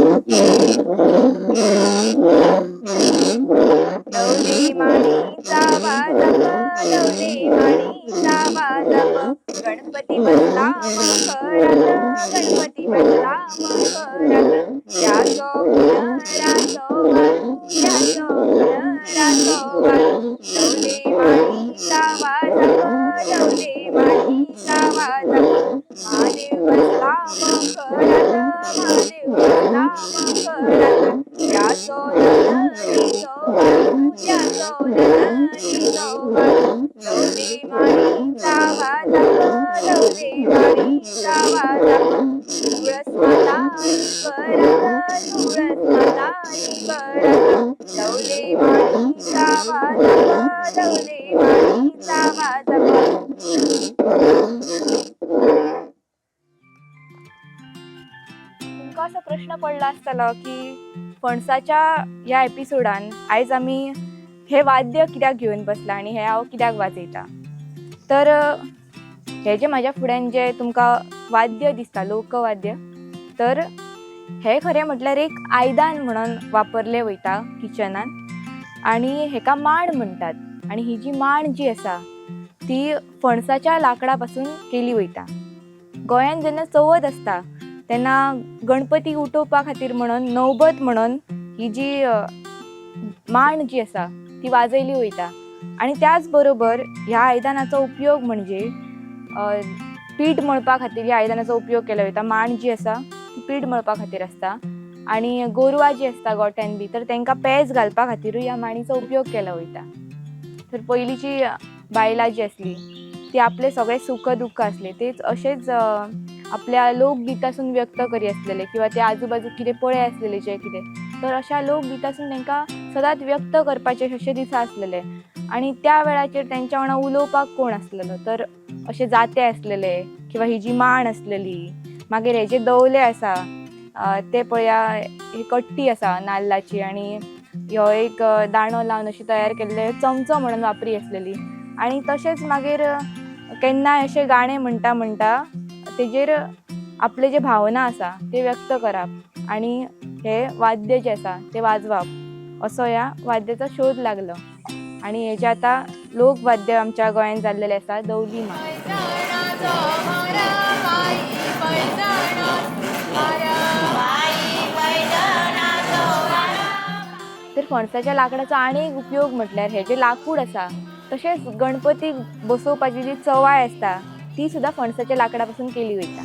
दौले माडीचा वाजप, दौले माडीचा वाजप, गणपती बसला मखरात, गणपती बसला मखरात, त्याचो गुणराचो वाजू, त्याचो गुणराचो वाजू, दौले माडीचा वाजप, दौले माडीचा वाजप, महादेव बसला मखरात, महादेव बसला मखरात, त्याचो जननीचो वाजू, त्याचो जननीचो वाजू, दौले माडीचा वाजप, दौले माडीचा वाजप, तुळस माता गळात, तुळस माता गळात, दौले माडीचा वाजप, दौले माडीचा वाजप. तुमकां असो प्रश्न पडला आसतलो की फणसाच्या ह्या एपिसोडान आयज आमी हें वाद्य कित्याक घेवन बसला आनी हें हांव कित्याक वाजयता. तर हें जें म्हाज्या फुड्यान जें तुमकां वाद्य दिसता, लोकवाद्य, तर हें खरें म्हटल्यार एक आयदन म्हणून वापरलें वयता किचनान आनी हेका मांड म्हणटात. आनी ही जी मांड जी आसा ती फणसाच्या लाकडा पासून केली वयता. गोंयांत जेन्ना चवथ आसता तेन्ना गणपती उठोवपा खातीर म्हणून नौबत म्हणून ही जी मांड जी आसा ती वाजयली वयता. आनी त्याच बरोबर ह्या आयदनाचो उपयोग म्हणजे पीठ मळपा खातीर ह्या आयदनाचो उपयोग केलो वयता. मांड जी आसा ती पीठ मळपा खातीर आसता आनी गोरवां जी आसता गोठ्यान बी तर तांकां पेज घालपा खातीरूय ह्या मांडीचो उपयोग केलो वयता. तर पयलींची बायलां जी आसली ती आपलें सगळें सुख दुख्ख आसलें तेच अशेंच आपल्या लोकगितासून व्यक्त करी आसलेले किंवा ते आजूबाजू कितें पळय आसलेले जें कितें, तर अशा लोकगितासून तांकां सदांच व्यक्त करपाचें अशें दिसा आसलेलें. आनी त्या वेळाचेर तेंच्या वांगडा उलोवपाक कोण आसलेलो, तर अशे जाते आसलेले किंवा ही जी मांड आसलेली, मागीर हे जे दवले आसा ते पळया, ही कट्टी आसा नाल्लाची आनी ह्यो एक दांडो लावन अशी तयार केल्ले चमचो म्हणून वापरी आसलेली. आनी तशेंच मागीर केन्नाय अशें गाणें म्हणटा म्हणटा तेजेर आपले जे भावना आसा ते व्यक्त करप आनी हे वाद्य जें आसा तें वाजवप, असो ह्या वाद्याचो शोध लागलो. आनी हेजें आतां लोकवाद्य आमच्या गोंयांत जाल्लेलें आसा, दवली मांड. तर फणसाच्या लाकडाचो आनी एक उपयोग म्हटल्यार हें जें लाकूड आसा तशेंच गणपतीक बसोवपाची जी चवाय आसता ती सुद्दां फणसाच्या लाकडा पासून केली वयता.